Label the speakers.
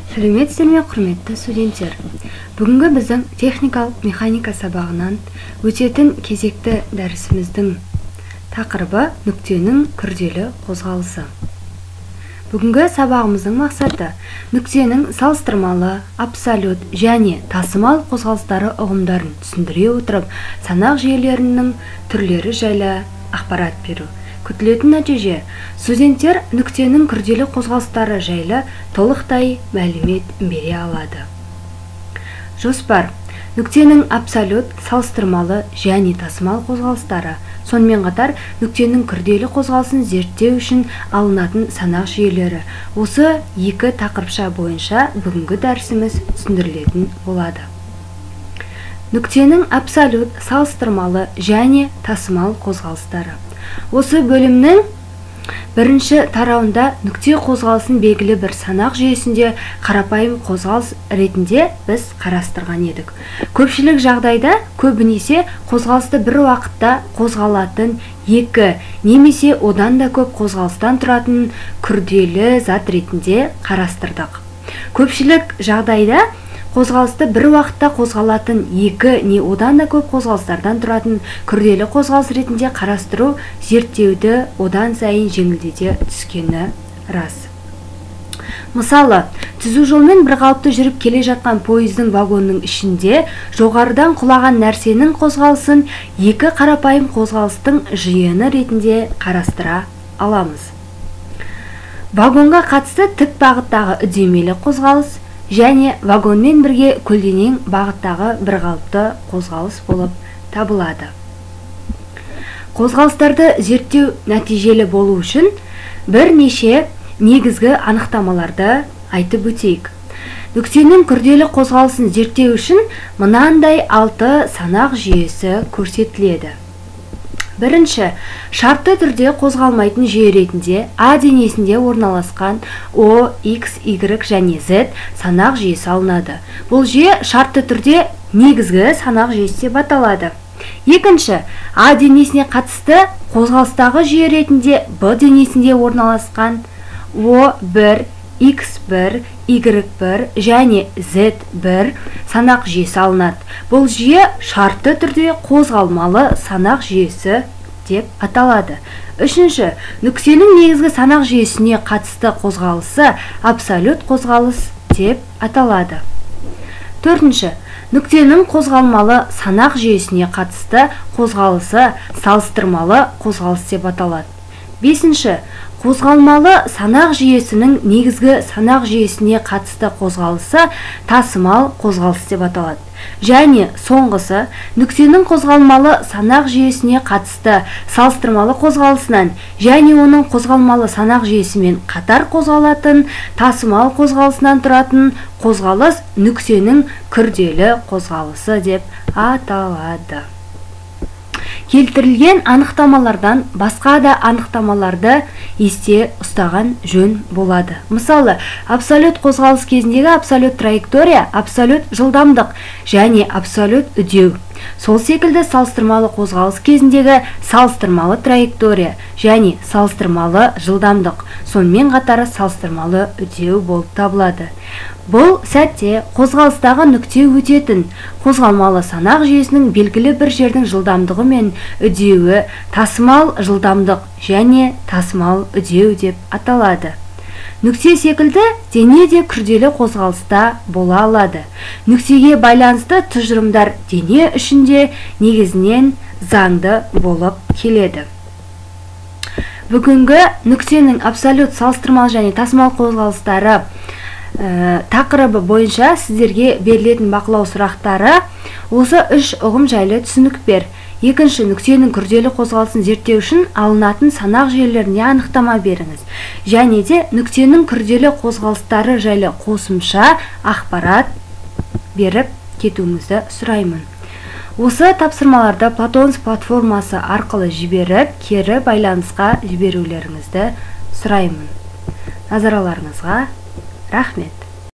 Speaker 1: Сәлеметсіздер ме, құрметті студенттер! Бүгінгі біздің техникалық механика сабағынан өтетін кезекті дәрісіміздің тақырыбы нүктенің күрделі қозғалысы. Бүгінгі сабағымыздың мақсаты нүктенің салыстырмалы, абсолют және тасымал қозғалыстары ұғымдарын түсіндіре отырып, санақ жүйелерінің түрлері жайлы ақпарат беру. Күтілетін нәтиже: студенттер нүктенің күрделі қозғалыстары жайлы толықтай мәлімет бере алады. Жоспар: нүктенің абсолют, салыстырмалы және тасымал қозғалыстары, сонымен қатар нүктенің күрделі қозғалысын зерттеу үшін алынатын санақ жүйелері. Осы екі тақырыпша бойынша бүгінгі дәрісіміз түсіндірілетін болады. Нүктенің абсолют, салыстырмалы және тасымал қозғалыстары. Осы бөлімнің бірінші тарауында нүкте қозғалысын белгілі бір санақ жүйесінде қарапайым қозғалыс ретінде біз қарастырған едік. Көпшілік жағдайда көбінесе қозғалысты бір уақытта қозғалатын екі немесе одан да көп қозғалыстан тұратын күрделі зат ретінде қарастырдық. Көпшілік жағдайда қозғалысты бір уақытта қозғалатын екі не одан да көп қозғалыстардан тұратын күрделі қозғалыс ретінде қарастыру зерттеуді одан сайын жеңілдете түскені рас. Мысалы, түзу жолмен бір қалыпты жүріп келе жатқан пойыздың вагонның ішінде жоғарыдан құлаған нәрсенің қозғалысын екі қарапайым қозғалыстың жиыны ретінде қарастыра аламыз. Вагонға қатысты тік бағыттағы үдемелі қозғалыс және вагонмен бірге көлденең бағыттағы бірқалыпты қозғалыс болып табылады. Қозғалыстарды зерттеу нәтижелі болу үшін бірнеше негізгі анықтамаларды айтып өтейік. Нүктенің күрделі қозғалысын зерттеу үшін мынандай 6 санақ жүйесі көрсетіледі. Бірінші, шартты түрде қозғалмайтын жүйе ретінде А денесінде орналасқан О, X, Y және Z санақ жүйесі алынады. Бұл жүйе шартты түрде негізгі санақ жүйесі деп аталады. Екінші, А денесіне қатысты қозғалыстағы жүйе ретінде Б денесінде орналасқан О1, X1, Y1 және Z1 санақ жүйесі алынады. Бұл жүйе шартты түрде қозғалмалы санақ жүйесі деп аталады. Үшінші, нүктенің негізгі санақ жүйесіне қатысты қозғалысы абсолют қозғалыс деп аталады. Төртінші, нүктенің қозғалмалы санақ жүйесіне қатысты қозғалысы салыстырмалы қозғалыс деп аталады. Бесінші, қозғалмалы санақ жүйесінің негізгі санақ жүйесіне қатысты қозғалысы тасымал қозғалыс деп аталады. Және соңғысы, нүктенің қозғалмалы санақ жүйесіне қатысты салыстырмалы қозғалысынан және оның қозғалмалы санақ жүйесімен қатар қозғалатын тасымал қозғалысынан тұратын қозғалыс нүктенің күрделі қозғалысы деп аталады. Келтірілген анықтамалардан басқа да анықтамаларды есте ұстаған жөн болады. Мысалы, абсолют қозғалыс кезіндегі абсолют траектория, абсолют жылдамдық және абсолют үдеу. Сол секілді салыстырмалы қозғалыс кезіндегі салыстырмалы траектория және салыстырмалы жылдамдық, сонымен қатар салыстырмалы үдеу болып табылады. Бұл сәтте қозғалыстағы нүкте өтетін қозғалмалы санақ жүйесінің белгілі бір жердің жылдамдығы мен үдеуі тасымал жылдамдық және тасымал үдеу деп аталады. Нүкте секілді дене де күрделі қозғалыста бола алады. Нүктеге байланысты тұжырымдар дене үшін де негізінен заңды болып келеді. Бүгінгі нүктенің абсолют, салыстырмалы және тасымал қозғалыстары тақырыбы бойынша сіздерге берілетін бақылау сұрақтары осы үш ұғым жайлы түсінік бер. Екінші, нүктенің күрделі қозғалысын зерттеу үшін алынатын санақ жүйелеріне анықтама беріңіз. Және де нүктенің күрделі қозғалыстары жайлы қосымша ақпарат беріп кетуіңізді сұраймын. Осы тапсырмаларды Платонс платформасы арқылы жіберіп, кері байланысқа жіберулеріңізді сұраймын. Назарларыңызға рахмет.